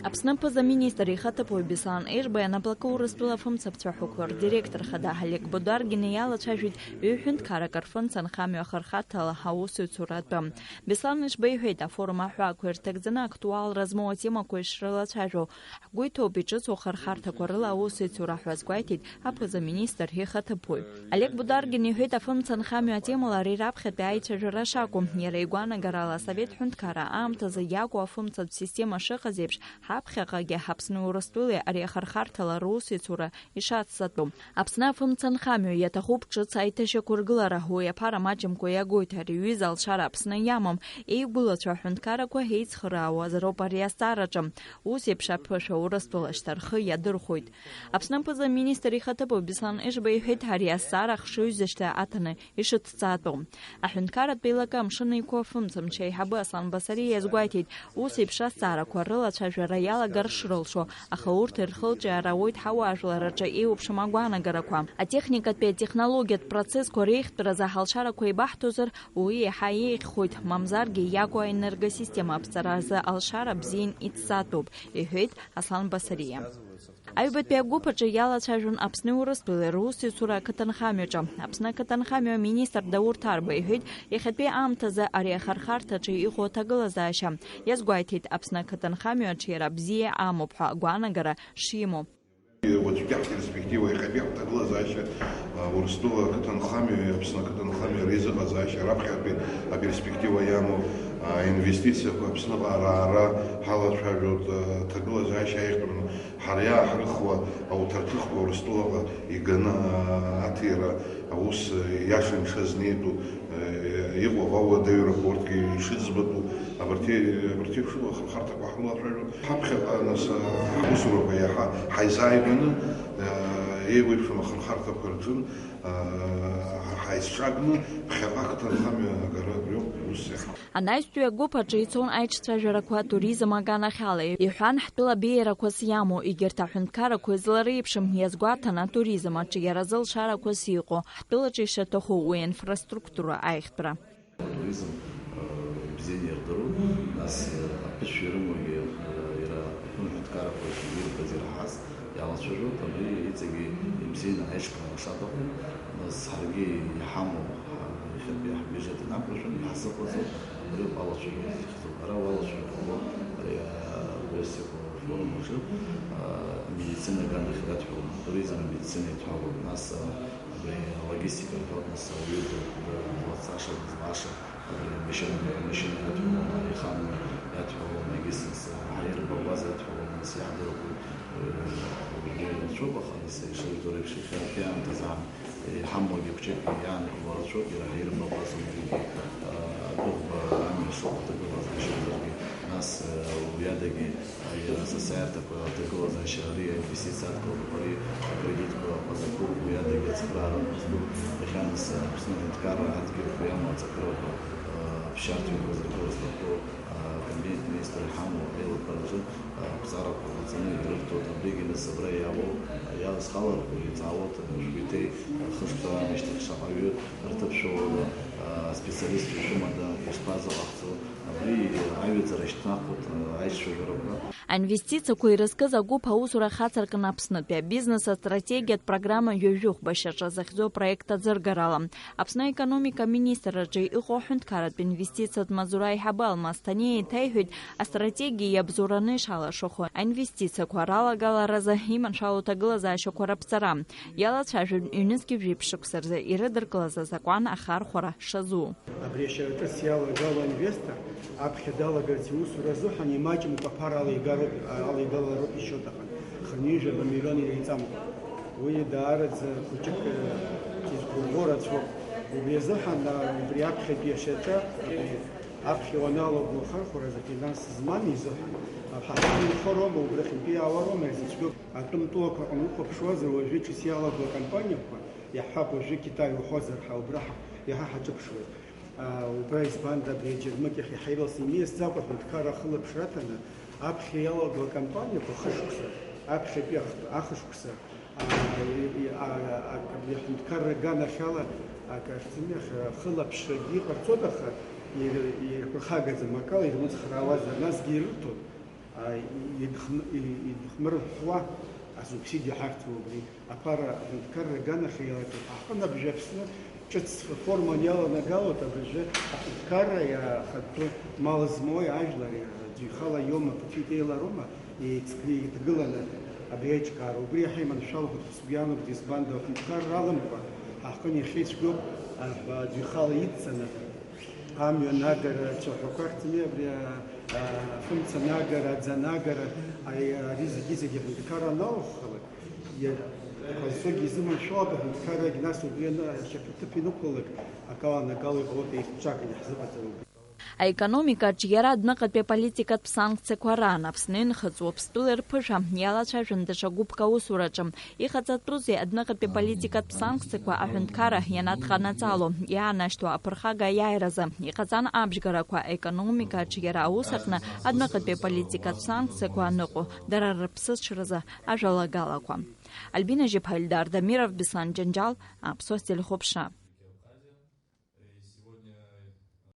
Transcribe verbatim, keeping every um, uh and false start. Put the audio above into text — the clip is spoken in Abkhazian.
Аԥсны аԥыза-министр ихаҭыԥуаҩ Беслан Ешба анаплакы Урыстәыла афымцамцәаҳәақәа рдиректор хада Олег Бударгин иалацәажәеит ҩ-ҳәынҭқаррак рфымца нхамҩа ахырхарҭала аусеицура атәы. Беслан Ешба иҳәеит, афорум аҳәаақәа ирҭагӡаны актуалра змоу атемақәа ишрылацәажәо. Ҳгәы иҭоуп иҿыцу ахырхарҭақәа рыла аусеицура ҳәа азгәеиҭеит аԥыза-министр ихаҭыԥуаҩ. Олег Бударгин иҳәеит, афымца нхамҩа атемала ари раԥхьатәи аицәажәара шакәу. Иара игәаанагарала, асовет ҳәынҭқарра аамҭазы иакәу афымцатә система шыҟаз еиԥш, ҳаԥхьаҟагьы Аԥсни Урыстәылеи ари ахырхарҭала русеицура ишацҵатәу. Аԥсны афымца нхамҩа иаҭахуп ҿыц аиҭашьақәыргылара, уи аԥара маҷымкәа иагоит ари аҩыза алшара Аԥсны иамам, еигәылацәа аҳәынҭқаррақәа еицхыраауазароуп ари азҵаараҿы. Ус еиԥш аԥышәа Урыстәыла шьҭа рхы иадырхәоит. Аԥсны аԥыза-министр ихаҭыԥуаҩ Беслан Ешба иҳәеит, ари азҵаара ахшыҩзышьҭа аҭаны ишыҭҵаатәу. Аҳәынҭқарратә еилакы Амшын Еиқәа афымцамч аиҳабы Аслан Басариа иазгәеиҭеит, ус еиԥш азҵаарақәа рылацәажәара иалагар шрылшо, аха урҭ ирхылҿиаара ауеит ҳауаажәлар рҿы еиуеиԥшым агәаанагарақәа. Атехникатәи атехнологиатә процессқәа реихтәразы ҳалшарақәа еибаҳҭозар, уи еиҳа еиӷьхоит, мамзаргьы иакәу аенергосистема аԥҵара азы алшара бзиан иҭҵаатәуп, иҳәеит Аслан Басариа. Аҩбатәи агәыԥ аҿы иалацәажәон Аԥсни Урыстәылеи русеицура ақыҭанхамҩаҿы. Аԥсны ақыҭанхамҩа аминистр Даур Ҭарба иҳәеит, иахьатәи аамҭазы ари ахырхарҭаҿы иҟоу аҭагылазаашьа. Иазгәеиҭеит, Аԥсны ақыҭанхамҩаҿ иара бзиа амоуп ҳәа агәаанагара шимоу. Уаҵәтәи ҳперспектива, иахьатәи ҳҭагылазаашьа, а, Урыстәыла ақыҭанхамҩеи Аԥсны ақыҭанхамҩеи реизыҟазаашьа, раԥхьатәи аперспектива иамоу, а, инвестициақәа Аԥсныҟа раара ҳалацәажәоит, а, ҭагылазаашьа аиӷьтәраны. Ҳара иааҳрыхуа ауҭарҭыхқәа Урыстәылаҟа иганы, аа, аҭира аус иашан ишазнеитәу, э, иҟоу ауадаҩрақәа урҭгьы ишыӡбатәу, абарҭ, абарҭ еиԥш ахырхарҭақәа ҳрылацәажәон. Ҳаԥхьаҟа, нас, ҳусурақәа иаҳа ҳаизааигәаны, э, еиуеиԥшым ахырхарҭақәа рҿын, э, ҳаицҿакны ԥхьаҟа ақыҭанхамҩа агара абриоуп ус иаҳа. Анаҩстәи агәыԥ аҿы ицон аиҿцәажәарақәа атуризм аганахьала. Иҳәан, ҳтәыла абеиарақәас иамоу егьырҭ аҳәынҭқаррақәа излареиԥшым, иазгәаҭан, атуризм аҿы иара зылшарақәас иҟоу, ҳтәылаҿы ишаҭаху уи аинфраструктура аиӷьтәра. Атуризм, э, ибзианы ирдыруеит, нас, э, аԥышәа ирымоугьы, э, иара аҳәынҭқаррақәа ирбаз ираҳаз. Иалацәажәоит, абри иҵегьы ибзианы аишьклара шаҭаху, нас ҳаргьы иҳамоу, ҳа-, иахьатәи ҳбиуџьет инақәыршәаны иаҳзыҟаҵо, абри ауп алацәажәара зыхьӡу. Ара уалацәажәо, ари, а, аҩыза форум аҿы, а, амедицина аганахь иадҳәалон, атуризм амедицина иадҳәалон, нас, а, абри алогистика рҳәалон, нас ауаҩы д-, д-, длацаша, дызлаша, Машьына, машьына иадҳәалон, аихамҩа иадҳәалон, егьыс ҳаирбаӷәӷәаз иадҳәалон, нас иаҳдырқәоит, э, уажәы ирацәоуп, аха нас ишыжәдо реиԥш, иахьатәи аамҭазы аан-, иҳамоугьы хәҷык иаанкыло рацәоуп, иара ҳаирбаӷәӷәаз уажәыгьы, э, адәыӷба амҩа шыҟоу аҭагылазаашьа азыргьы, нас, э, уи адагьы Иара асасааирҭақәа аҭагылазаашьа, ари аинвестициа адкылақәа, ари акредитқәа, апазақәа, уи адагьы ацхыраара зду, иахьанӡа Аԥсны аҳәынҭқарра адгьылқәа иамоу аҵакырақәа, а, аԥсшьарҭақәа зыркылыз лакәу, а, акабинет министр иҳамоу аилатәараҿы, а, ақәҵарақәа ҟаҵаны ирырҭоит, абригьы нас абра иаауоу, а, иалызхаларақәа иҵаауеит, а, шәгәеиҭеи, а, хышықәса раамышьҭахь шаҟаҩы рҭыԥ шәоуала, а, специалистцәа шәымада, ишԥазыҟаҳҵо? Абри аҩаӡара шьҭнахуеит, аишьцәажәарақәа. Аинвестициақәа ирызкыз агәыԥ аусура хацыркын Аԥснытәи абизнес астратегиатә программа ҩажәи хәба шьаҿа захьӡу апроект аӡыргарала. Аԥсны аекономика аминистрраҿы иҟоу аҳәынҭқарратә инвестициатә маҵзура аиҳабы Алмас Ҭаниа еиҭеиҳәеит, астратегиа иабзоураны ишалашахо, аинвестициақәа ралагаларазы иманшәалоу ҭагылазаашьақәа раԥҵара. Иалацәажәон ҩнызқьи жәиԥшь шықәса рзы ирыдыркылаз азакәан ахархәара шазу. Абри ашьара ҿыц иалагало аинвестор аԥхьа далагарц иусура азыҳәан имаҷымкәа аԥара алеигароуп, алеигалароуп ишьоҭаҟан, хынҩажәа миллион иреиҵамкәа. Уи даараӡа хәыҷык, э, изгәыӷуа рацәоуп. Убри азыҳәан, а, убри аԥхьатәи ашьаҿа, абри аԥхьа уаналаго ахархәаразы афинанс змам изыҳәан, аҳәа инхароума, убрахьынтәи иаауароума ирзыцәгьоу? Атәым тәылақәа аҟны ухәаԥшуазар, уажәы ҿыц иалаго акомпаниақәа, иаҳҳәап, уажәы Китай уҳәозар ҳәа, убра ҳа-, иаҳа ҳаҿыԥшуеит. А, убра избанда абри аџьармыкьахь иаҳа иласны имиасӡакәа аҳәынҭқарра ахылаԥшра аҭаны, аԥхьа иалаго акомпаниақәа хышықәса, аԥхьатәи ах-, ахышықәса, а, и-, и-, а, а, абри аҳәынҭқарра аганахьала, акы ахьӡымҩахь, ахылаԥшрагьы иҟарҵоит, аха ир-, ирԥырхагаӡам, акала ирмыцхраауазар, насгьы ирырҭоит. Идхн-, и-, идхмырҳәуа асубсидиа ҳарҭо убри аԥара аҳәынҭқарра аганахьала иалатәуп. Аҳҭныбжьы Аԥсны ҿыц форман иаланагалоит абыржәы аҳәынҭқарра иахатәы мал змоуи ажәлари аӡәы ихала иоума, ԥыҭҩык еилароума еицгыланы абри аиҿкаара. Убри иаҳа иманшәалахоит, сгәы иаанагоит, избанзар аҳәынҭқарра аламкәа ҳаҳҭны иахьа ицәгьоуп, аӡәы ихала идҵаны. Амҩа нагара цәаҳәақәа рҭми, абри, а, а, афымца нагара, аӡа нагара, ари, ари зегьы-зегьы аҳәынҭқарра аналахәхалак, иа-, иҟазҵогьы изыманшәалак аҳәынҭқаррагь, нас убри ана-, ашьаҭа ҭыԥ инықәлалак, акала-нагала иҟалоит еиқәҿак иаҳзыҟаҵароуп. Аекономикаҿы иара адәныҟатәи аполитикатә санкциақәа раан Аԥсны инхыҵ Уаԥстәылеи рԥышәа иалацәажәон даҽа гәыԥк аусураҿы. Иҟаҵатәузеи адәныҟатәи политикатә санкциақәа аҳәынҭқарра ианадҟанаҵало, иаанашьҭуа аԥырхага аиааиразы? Иҟаҵан абжьгарақәа, аекономикаҿы иара аус аҟны адәныҟатәи политикатә санкциақәа аныҟоу, дара рыԥсыҽразы ажәалагалақәа. Альбина Жьыԥҳа, Ельдар Дамиров, Беслан Џьанџьал, Аԥсуа телехәаԥшра.